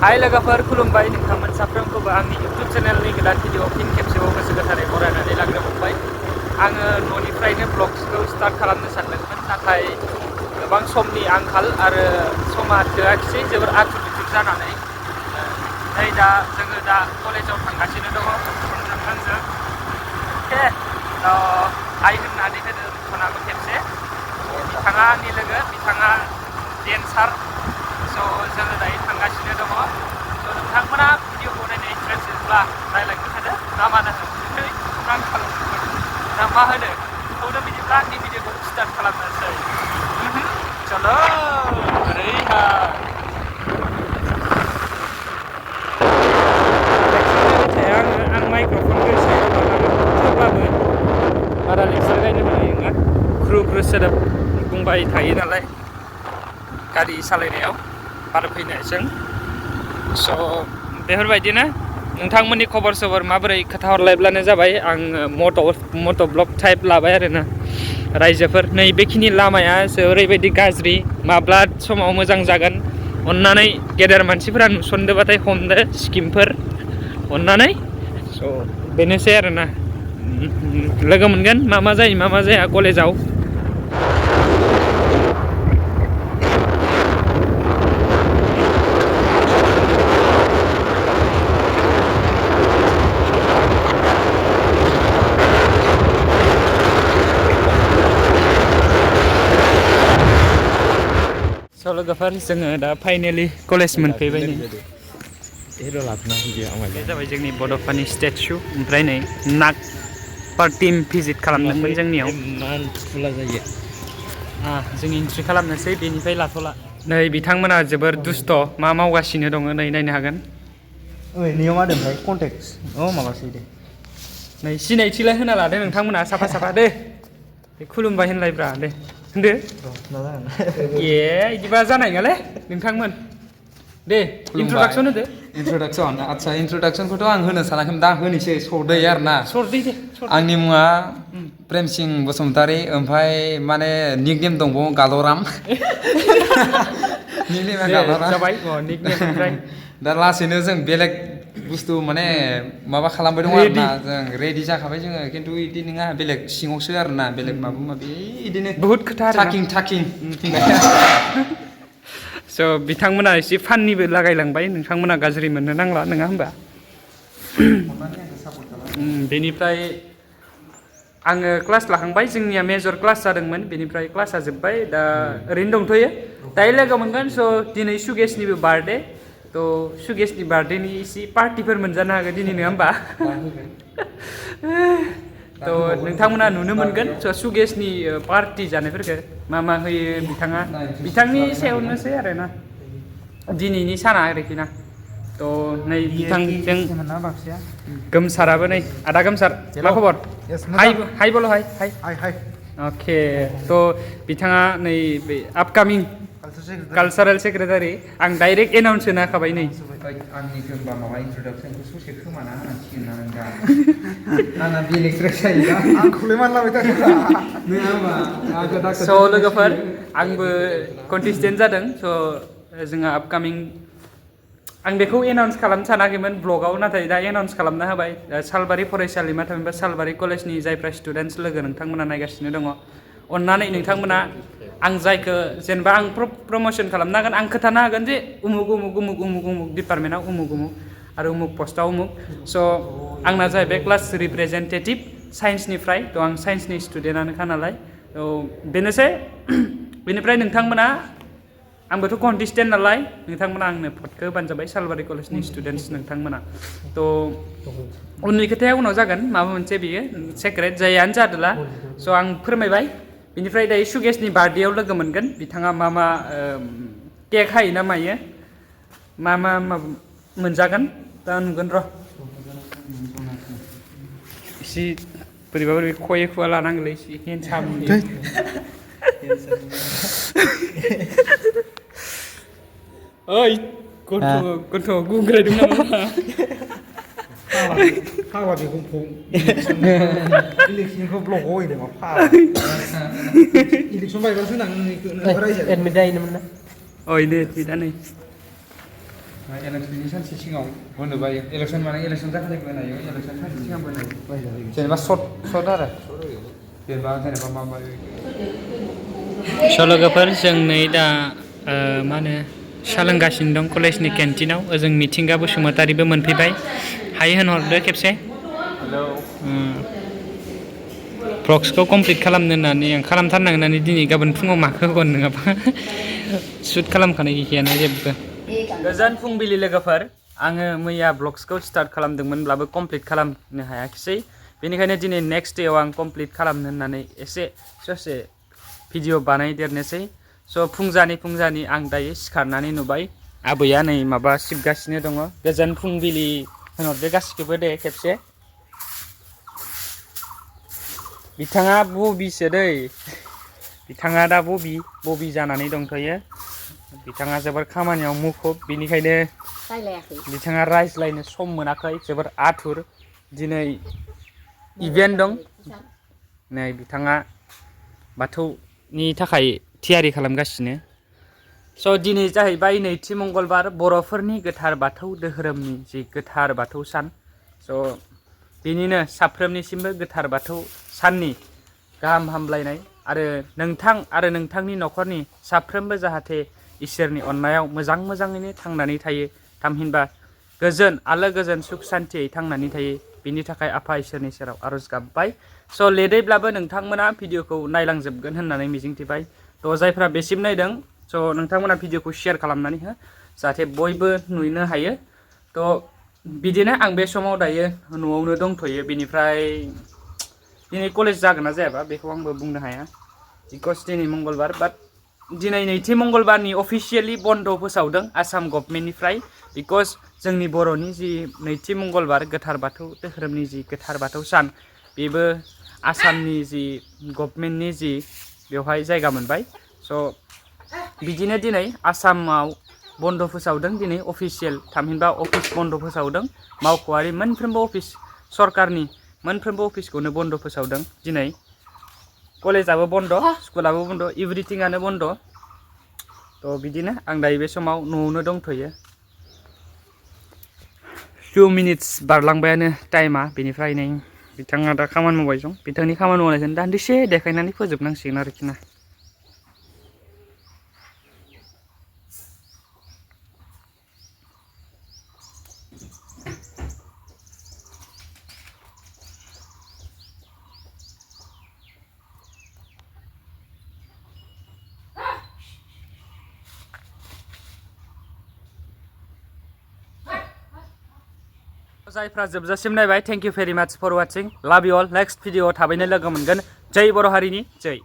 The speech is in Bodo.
हाय लोगोफोर खुलुमबाय नोंथांमोन साफ्रोमखौबो आंनि इउट्युब चेनेलनि गोदान भिडिअ फिन खेबसेबाव गोसो गोथारै बरायनानै लाग्रो हमबाय आङो न'निफ्रायनो ब्लग्सखौ स्टार्ट खालामनो सानदोंमोन नाथाय गोबां समनि आंखाल आरो समा थोआखिसै जोबोर आथुर बिथुर जानानै नै दा जोङो दा कलेजाव थांगासिनो दङ नोंथांजों अके हाय होननानै होनो खनाबो खेबसे बिथाङा आंनि लोगो बिथाङा डेन्सार स' जोङो दायो थांगासिनो दङ स' नोंथांमोना भिडिअखौ नायनो इन्टारेस्टब्ला रायलायनो थादो ना मानो होनो रां खालामगोन ना मा होनो खौनो बिदिब्ला आंनि भिडिअखौ स्टार्ट खालामनोसै चलो ओरैहा आं माइक्र'फनखौ साइडआव लानांगोन थेवब्लाबो बारा लेक्सार गायनो हानाय नङा ख्रु ख्रु सोदोब बुंबाय थायो नालाय गारि सालायनायाव बार फैनायजों स' बेफोरबायदिनो नोंथांमोननि खबर सबर माबोरै खोन्थाहरलायब्लानो जाबाय आं मट' ब्लग टाइप लाबाय आरोना रायजोफोर नै बेखिनि लामायासो ओरैबायदि गाज्रि माब्ला समाव मोजां जागोन अन्नानै गेदेर मानसिफोरा नुसनदोबाथाय हमदो स्किमफोर अन्नानै स' बेनोसै आरोना लोगो मोनगोन मा जायो मा जाया कलेजाव स' लोगोफोर जोङो दा फाइनेलि कलेज मोनफैबाय नै बे जाबाय जोंनि बड'फानि स्टेचु ओमफ्राय नै नाग पार टिम भिजिट खालामदोंमोन जोंनियाव जों एन्ट्रि खालामनोसै बेनिफ्राय लाथ'ला नै बिथांमोना जोबोर दुस्थ' मा मावगासिनो दङ नै नायनो हागोन नैयाव मा दोनथाय कन्टेक्स माबासै दे नै सिनायथिलाय होना लादो नोंथांमोना साफा साफा दे खुलुमबाय होनलायब्रा दे होनदो बिदिबा जानाय नङालै नोंथांमोन दे इन्ट्र'डाक्सन होदो आदसा इन्ट्र'डाक्सनखौथ' आं होनो सानाखैमोन दा होनोसै सरदै आरोना सरदै दे आंनि मुङा प्रेमसिं बसुमतारी ओमफ्राय माने निकनेम दंबावो गाल'राम निकनेमा गाल'राम जाबाय निकनेम ओमफ्राय दा लासैनो जों बेलेग बुस्थु माने माबा खालामबाय दं आरोना जों रेडि जाखाबाय जोङो खिन्थु बिदि नङा बेलेग सिङावसो आरोना बेलेग माबा माबि बिदिनो बुहुत खोथा थाकिं स' बिथांमोना एसे फाननिबो लागायलांबाय नोंथांमोना गाज्रि मोननो नांला नङा होमबा बेनिफ्राय आङो क्लास लाखांबाय जोंनिया मेजर क्लास जादोंमोन बेनिफ्राय क्लासा जोब्बाय दा ओरैनो दंथ'यो दायो लोगो मोनगोन स' दिनै सुगेशनिबो बार्थडे थ' सुगेशनि बार्थडेनि एसे पार्टिफोर मोनजानो हागोन दिनै नङा होमबा थ' नोंथांमोना नुनो मोनगोन स' सुगेशनि पार्टि जानायफोरखौ मा होयो बिथांनि सायावनोसै आरोना दिनैनि साना आरोखि ना थ' नै बिथांजों गोमसाराबो नै आदा गोमसार मा खबर हाय बोल' हाय अके थ' बिथाङा नै बे आपकामिं कालचारेल सेक्रेटारि आं डाइरेक्ट एनाउन्स होनो हाखाबाय नै आंनि होनबा माबा इन्ट्र'डाक्सनखौ ससे खोमाना होनांसिगोन ना नों दा आंना बेलेगद्राय जायोना आंखौलाय मान लाबाय थाखा नङा होमबा स' लोगोफोर आंबो कन्टेस्टेन्ट जादों स' जोंहा आपकामिं आं बेखौ एनाउन्स खालामनो सानाखैमोन ब्लगाव नाथाय दा एनाउन्स खालामना होबाय सालबारि फरायसालिमा थामहिनबा सालबारि कलेजनि जायफ्रा स्टुडेन्टस लोगो नोंथांमोना नायगासिनो दङ अन्नानै नोंथांमोना आं जायखौ जेनेबा आं प्रम'सन खालामनो हागोन आं खोन्थानो हागोन जे उमुक डिपार्टमेन्टआव उमुक आरो उमुक पस्टआव उमुक स' आंना जाहैबाय क्लास रिप्रेजेन्टेटिभ साइन्सनिफ्राय थ' आं साइन्सनि स्टुडेन्टआनोखा नालाय थ' बेनोसै बेनिफ्राय नोंथांमोना आंबोथ' कन्टेस्टेन्ट नालाय नोंथांमोना आंनो भटखौ होबानो जाबाय सालबारि कलेजनि स्टुडेन्टस नोंथांमोना थ' उननि खोथाया उनाव जागोन माबा मोनसे बियो सेक्रेट जायानो जादोला स' आं फोरमायबाय बिनिफ्राय दायो सुगेशनि बार्थडेआव लोगो मोनगोन बिथाङा मा केक हायो ना मायो मा मोनजागोन दा नुगोन र' एसे बोरैबा खयै खुवा लानांगोलै एसे हेन्डसाम ओइ गथ' गुग्रायदों नामा फाग्ला बेखौ इलेक्सनखौ ब्लक होयो नामा फाग्ला इलेक्सन बायबासो होनांगोन एडमिट जायोमोन ना दे बिदा नै इलेक्सननि सानसे सिगाङाव होनो बायो इलेक्सन माने इलेक्सन जाखानायबो होनो हायो इलेक्सन सानसे सिगांबो होनो हायो जेनेबा सर्ट आरो जेनेबा मा स' लोगोफोर जों नै दा मा होनो साहा लोंगासिनो दं कलेजनि केन्टिनाव ओजों मिथिंगा बसुमतारिबो मोनफैबाय हाय होनहरदो खेबसे हेलौ भ्लग्सखौ कमप्लिट खालामनो होननानै आं खालामथारनांगोन होननानै दिनै गाबोन फुङाव माखौ होगोन नङाबा शुट खालामखानाय गैखायाना जेबो गोजोन फुंबिलि लोगोफोर आङो मैया भ्लग्सखौ स्टार्ट खालामदोंमोनब्लाबो कमप्लिट खालामनो हायाखिसै बेनिखायनो दिनै नेक्स्ट डेआव आं कमप्लिट खालामनो होननानै एसे ससे भिडिअ बानायदेरनोसै स' फुंजानि आं दायो सिखारनानै नुबाय आबैया नै माबा सिबगासिनो दङ गोजोन फुंबिलि होनहरदो गासिखौबो दे खेबसे बिथाङा बबिसो दै बिथाङा दा बबि जानानै दंथ'यो बिथाङा जोबोर खामानियाव मुखुब बेनिखायनो बिथाङा रायज्लायनो सम मोनाखै जोबोर आथुर दिनै इभेन्ट दं नै बिथाङा बाथौनि थाखाय थियारि खालामगासिनो स' दिनै जाहैबाय नैथि मंगलबार बर'फोरनि गोथार बाथौ धोरोमनि जि गोथार बाथौ सान स' बेनिनो साफ्रोमनिसिमबो गोथार बाथौ साननि गाहाम हामलायनाय आरो नोंथां आरो नोंथांनि न'खरनि साफ्रोमबो जाहाथे इसोरनि अननायाव मोजाङैनो थांनानै थायो थामहिनबा गोजोन आलो गोजोन सुख सान्थियै थांनानै थायो बिनि थाखाय आफा इसोरनि सेराव आरज गाबबाय स' लेटैब्लाबो नोंथांमोना भिडिअखौ नायलांजोबगोन होननानै मिजिंथिबाय थ' जायफ्रा बेसिम नायदों स' नोंथांमोना भिडिअखौ शेयार खालामनानै हो जाहाथे बयबो नुनो हायो थ' बिदिनो आं बे समाव दायो न'आवनो दंथ'यो बेनिफ्राय दिनै कलेज जागोन ना जायाबा बेखौ आंबो बुंनो हाया बिकज दिनै मंगलबार बाट दिनै नैथि मंगलबारनि अफिसियेलि बन्द' फोसावदों आसाम गभमेन्टनिफ्राय बिकज जोंनि बर'नि जि नैथि मंगलबार गोथार बाथौ धोरोमनि जि गोथार बाथौ सान बेबो आसामनि जि गभमेन्टनि जि बेवहाय जायगा मोनबाय स' बिदिनो दिनै आसामाव बन्द' फोसावदों दिनै अफिसियेल थामहिनबा अफिस बन्द' फोसावदों मावख'आरि मोनफ्रोमबो अफिस सरकारनि मोनफ्रोमबो अफिसखौनो बन्द' फोसावदों दिनै कलेजाबो बन्द' स्कुलाबो बन्द' एभ्रिथिंआनो बन्द' थ' बिदिनो आं दायो बे समाव न'आवनो दंथ'यो 2 मिनिट्स बारलांबायानो टाइमा बेनिफ्राय नै बिथाङा दा खामानि मावबाय दं बिथांनि खामानि मावनायखौ दान्दिसे देखायनानै फोजोबनांसिगोन आरोखि ना जायफ्रा जोबजासिम नायबाय थेंक इउ भेरि माच फर वाचिं लाभ इउ अल नेक्स्ट भिडिअ थाबैनो लोगो मोनगोन जय बर' हारिनि जय